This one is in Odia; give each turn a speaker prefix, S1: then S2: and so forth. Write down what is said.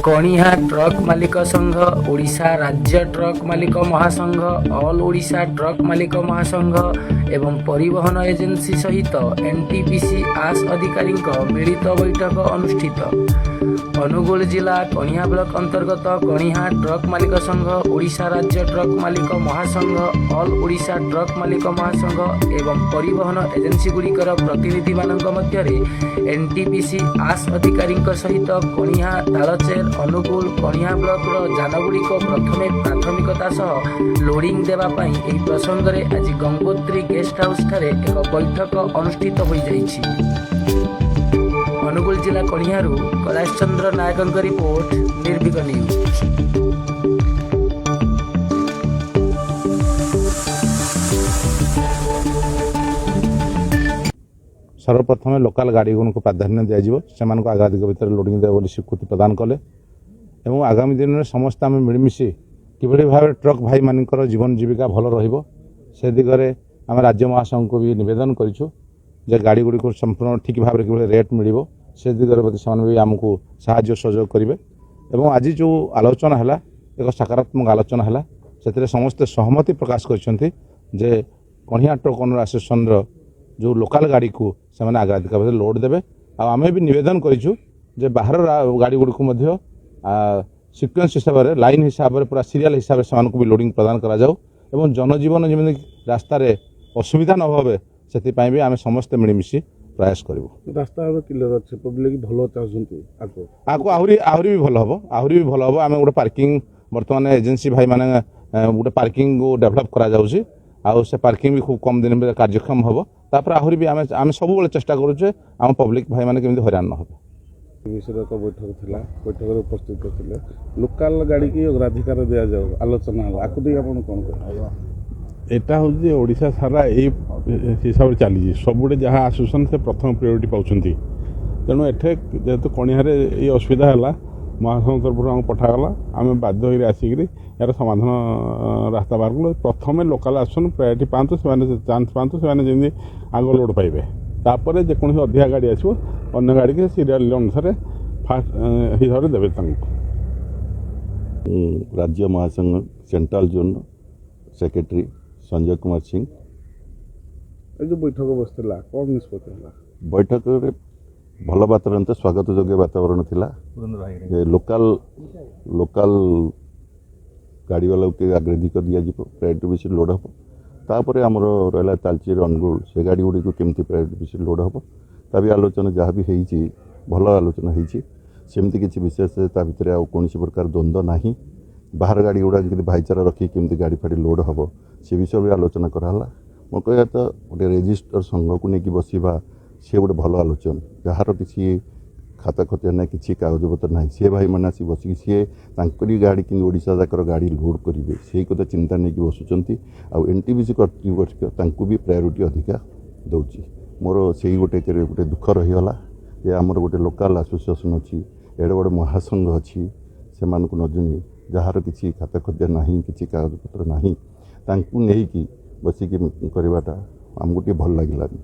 S1: କଣିହାଁ ଟ୍ରକ୍ ମାଲିକ ସଂଘ, ଓଡ଼ିଶା ରାଜ୍ୟ ଟ୍ରକ୍ ମାଲିକ ମହାସଂଘ, ଅଲ୍ ଓଡ଼ିଶା ଟ୍ରକ୍ ମାଲିକ ମହାସଂଘ ଏବଂ ପରିବହନ ଏଜେନ୍ସି ସହିତ ଏନ୍ଟିପିସି ଆସ୍ ଅଧିକାରୀଙ୍କ ମିଳିତ ବୈଠକ ଅନୁଷ୍ଠିତ। ଅନୁଗୁଳ ଜିଲ୍ଲା କଣିହାଁ ବ୍ଲକ ଅନ୍ତର୍ଗତ କଣିହାଁ ଟ୍ରକ୍ ମାଲିକ ସଂଘ, ଓଡ଼ିଶା ରାଜ୍ୟ ଟ୍ରକ୍ ମାଲିକ ମହାସଂଘ, ଅଲ୍ ଓଡ଼ିଶା ଟ୍ରକ୍ ମାଲିକ ମହାସଂଘ ଏବଂ ପରିବହନ ଏଜେନ୍ସିଗୁଡ଼ିକର ପ୍ରତିନିଧିମାନଙ୍କ ମଧ୍ୟରେ ଏନ୍ଟିପିସି ଆସ୍ ଅଧିକାରୀଙ୍କ ସହିତ କଣିହାଁ, ତାଳଚେର, ଅନୁଗୁଳ, କଣିହାଁ ବ୍ଲକର ଯାନଗୁଡ଼ିକ ପ୍ରଥମେ ପ୍ରାଥମିକତା ସହ ଲୋଡ଼ିଂ ଦେବା ପାଇଁ ଏହି ପ୍ରସଙ୍ଗରେ ଆଜି ଗଙ୍ଗୋତ୍ରୀ ଗେଷ୍ଟ ହାଉସ୍ଠାରେ ଏକ ବୈଠକ ଅନୁଷ୍ଠିତ ହୋଇଯାଇଛି। ଅନୁଗୁଳ ଜିଲ୍ଲା କଣିହାଁରୁ କୈଳାସ ଚନ୍ଦ୍ର ନାୟକଙ୍କ ରିପୋର୍ଟ, ନିର୍ଭୀକ ନ୍ୟୁଜ୍।
S2: ସର୍ବପ୍ରଥମେ ଲୋକାଲ ଗାଡ଼ିଗୁଡ଼ିକୁ ପ୍ରାଧାନ୍ୟ ଦିଆଯିବ, ସେମାନଙ୍କୁ ଆଗାଧିକ ଭିତରେ ଲୋଡ଼ିଂ ଦେବ ବୋଲି ସ୍ୱୀକୃତି ପ୍ରଦାନ କଲେ ଏବଂ ଆଗାମୀ ଦିନରେ ସମସ୍ତେ ଆମେ ମିଳିମିଶି କିଭଳି ଭାବରେ ଟ୍ରକ୍ ଭାଇମାନଙ୍କର ଜୀବନ ଜୀବିକା ଭଲ ରହିବ, ସେ ଦିଗରେ ଆମେ ରାଜ୍ୟ ମହାସଂଘକୁ ବି ନିବେଦନ କରିଛୁ ଯେ ଗାଡ଼ିଗୁଡ଼ିକୁ ସମ୍ପୂର୍ଣ୍ଣ ଠିକ୍ ଭାବରେ କିଭଳି ରେଟ୍ ମିଳିବ, ସେ ଦିଗରେ ପ୍ରତି ସେମାନେ ବି ଆମକୁ ସାହାଯ୍ୟ ସହଯୋଗ କରିବେ। ଏବଂ ଆଜି ଯେଉଁ ଆଲୋଚନା ହେଲା, ଏକ ସକାରାତ୍ମକ ଆଲୋଚନା ହେଲା। ସେଥିରେ ସମସ୍ତେ ସହମତି ପ୍ରକାଶ କରିଛନ୍ତି ଯେ କଣିହାଁ ଟ୍ରକ୍ ଓନର ଆସୋସିଏସନର ଯେଉଁ ଲୋକାଲ ଗାଡ଼ିକୁ ସେମାନେ ଆଗ୍ରାଧିକାର ଭାବରେ ଲୋଡ଼ ଦେବେ। ଆଉ ଆମେ ବି ନିବେଦନ କରିଛୁ ଯେ ବାହାର ଗାଡ଼ିଗୁଡ଼ିକୁ ମଧ୍ୟ ସିକ୍ୱେନ୍ସ ହିସାବରେ, ଲାଇନ୍ ହିସାବରେ, ପୁରା ସିରିଆଲ ହିସାବରେ ସେମାନଙ୍କୁ ବି ଲୋଡ଼ିଂ ପ୍ରଦାନ କରାଯାଉ ଏବଂ ଜନଜୀବନ ଯେମିତି ରାସ୍ତାରେ ଅସୁବିଧା ନ ହେବ, ସେଥିପାଇଁ ବି ଆମେ ସମସ୍ତେ ମିଳିମିଶି ପ୍ରୟାସ କରିବୁ।
S3: ରାସ୍ତା ଏବେ କ୍ଲିୟର ଅଛି, ପବ୍ଲିକ ଭଲ ଚାହୁଁଛନ୍ତି ଆଗକୁ?
S2: ଆଗକୁ ଆହୁରି ଆହୁରି ବି ଭଲ ହେବ, ଆହୁରି ବି ଭଲ ହେବ। ଆମେ ଗୋଟେ ପାର୍କିଂ ବର୍ତ୍ତମାନ ଏଜେନ୍ସି ଭାଇମାନେ ଗୋଟେ ପାର୍କିଂକୁ ଡେଭଲପ୍ କରାଯାଉଛି ଆଉ ସେ ପାର୍କିଂ ବି ଖୁବ୍ କମ୍ ଦିନ ଭିତରେ କାର୍ଯ୍ୟକ୍ଷମ ହେବ। ତାପରେ ଆହୁରି ବି ଆମେ ସବୁବେଳେ ଚେଷ୍ଟା କରୁଛୁ ଯେ ଆମ ପବ୍ଲିକ ଭାଇମାନେ କେମିତି ହଇରାଣ ନ ହେବେ।
S3: ବିଷୟରେ ଏକ ବୈଠକ ଥିଲା, ବୈଠକରେ ଉପସ୍ଥିତ ଥିଲେ। ଲୋକାଲ ଗାଡ଼ିକି ଅଗ୍ରାଧିକାର ଦିଆଯାଉ, ଆଲୋଚନା ହେଲା। ଆକୁ ନେଇ ଆପଣ କ'ଣ କହିବେ?
S4: ଏଇଟା ହେଉଛି ଓଡ଼ିଶା ସାରା ଏଇ ହିସାବରେ ଚାଲିଛି। ସବୁଠି ଯାହା ଆସୁଛନ୍ତି, ସେ ପ୍ରଥମ ପ୍ରାୟୋରିଟି ପାଉଛନ୍ତି। ତେଣୁ ଏଠି ଯେହେତୁ କଣିହାରେ ଏଇ ଅସୁବିଧା ହେଲା, ମହାସଂଘ ତରଫରୁ ଆମକୁ ପଠାଗଲା। ଆମେ ବାଧ୍ୟ ହୋଇକି ଆସିକିରି ଏହାର ସମାଧାନ ରାସ୍ତା ବାହାର କଲୁ। ପ୍ରଥମେ ଲୋକାଲ ଆସୁଛନ୍ତି, ପ୍ରାୟୋରିଟି ପାଆନ୍ତୁ ସେମାନେ, ଚାନ୍ସ ପାଆନ୍ତୁ ସେମାନେ, ଯେମିତି ଆଗ ଲୋଡ଼ ପାଇବେ। ତାପରେ ଯେକୌଣସି ଅଧିକା ଗାଡ଼ି ଆସିବ, ଅନ୍ୟ ଗାଡ଼ିକି ସିରିଆଲ ଅନୁସାରେ ଫାଷ୍ଟ ହିସାବରେ ଦେବେ ତାଙ୍କୁ।
S5: ମୁଁ ରାଜ୍ୟ ମହାସଂଘ ସେଣ୍ଟ୍ରାଲ ଜୋନ୍ର ସେକ୍ରେଟାରୀ ସଞ୍ଜୟ କୁମାର ସିଂ।
S3: ଏ ଯେଉଁ ବୈଠକ ବସିଥିଲା, କ'ଣ ନିଷ୍ପତ୍ତି ହେଲା?
S5: ବୈଠକରେ ଭଲ ବାତାବରଣ ତ, ସ୍ୱାଗତ ଯୋଗ୍ୟ ବାତାବରଣ ଥିଲା ଯେ ଲୋକାଲ ଲୋକାଲ ଗାଡ଼ିବାଲାକୁ ଅଗ୍ରାଧିକାର ଦିଆଯିବ, ପ୍ରାୟୋରିଟି ବେଶୀ ଲୋଡ଼ ହେବ। ତାପରେ ଆମର ରହିଲା ତାଲଚେର, ଅନୁଗୁଳ, ସେ ଗାଡ଼ି ଗୁଡ଼ିକୁ କେମିତି ପ୍ରାୟୋରିଟି ବେଶୀ ଲୋଡ଼ ହେବ, ତା ବି ଆଲୋଚନା ଯାହା ବି ହେଇଛି, ଭଲ ଆଲୋଚନା ହେଇଛି। ସେମିତି କିଛି ବିଶେଷ ତା ଭିତରେ ଆଉ କୌଣସି ପ୍ରକାର ଦ୍ୱନ୍ଦ୍ୱ ନାହିଁ। ବାହାର ଗାଡ଼ି ଗୁଡ଼ା କେମିତି ଭାଇଚାରା ରଖିକି କେମିତି ଗାଡ଼ି ଫାଡ଼ି ଲୋଡ଼ ହେବ, ସେ ବିଷୟ ବି ଆଲୋଚନା କରାହେଲା। ମୋ କହିବା ତ ଗୋଟେ ରେଜିଷ୍ଟର ସଂଘକୁ ନେଇକି ବସିବା, ସିଏ ଗୋଟେ ଭଲ ଆଲୋଚନା। ଯାହାର କିଛି ଖାତା ଖତିଆ ନାହିଁ, କିଛି କାଗଜପତ୍ର ନାହିଁ, ସିଏ ଭାଇମାନେ ଆସି ବସିକି ସିଏ ତାଙ୍କରି ଗାଡ଼ି କିନ୍ତୁ ଓଡ଼ିଶା ଯାକର ଗାଡ଼ି ଲୋଡ଼ କରିବେ, ସେଇ କଥା ଚିନ୍ତା ନେଇକି ବସୁଛନ୍ତି। ଆଉ ଏନ୍ ଟି ପି ସି କର୍ତ୍ତୃପକ୍ଷ ତାଙ୍କୁ ବି ପ୍ରାୟୋରିଟି ଅଧିକା ଦେଉଛି। ମୋର ସେଇ ଗୋଟେ ଗୋଟେ ଦୁଃଖ ରହିଗଲା ଯେ ଆମର ଗୋଟେ ଲୋକାଲ ଆସୋସିଏସନ୍ ଅଛି, ଏଡ଼େ ବଡ଼ ମହାସଂଘ ଅଛି, ସେମାନଙ୍କୁ ନ ଜଣେଇ ଯାହାର କିଛି ଖାତା ଖତିଆ ନାହିଁ, କିଛି କାଗଜପତ୍ର ନାହିଁ, ତାଙ୍କୁ ନେଇକି ବସିକି କରିବାଟା ଆମକୁ ଟିକେ ଭଲ ଲାଗିଲାନି।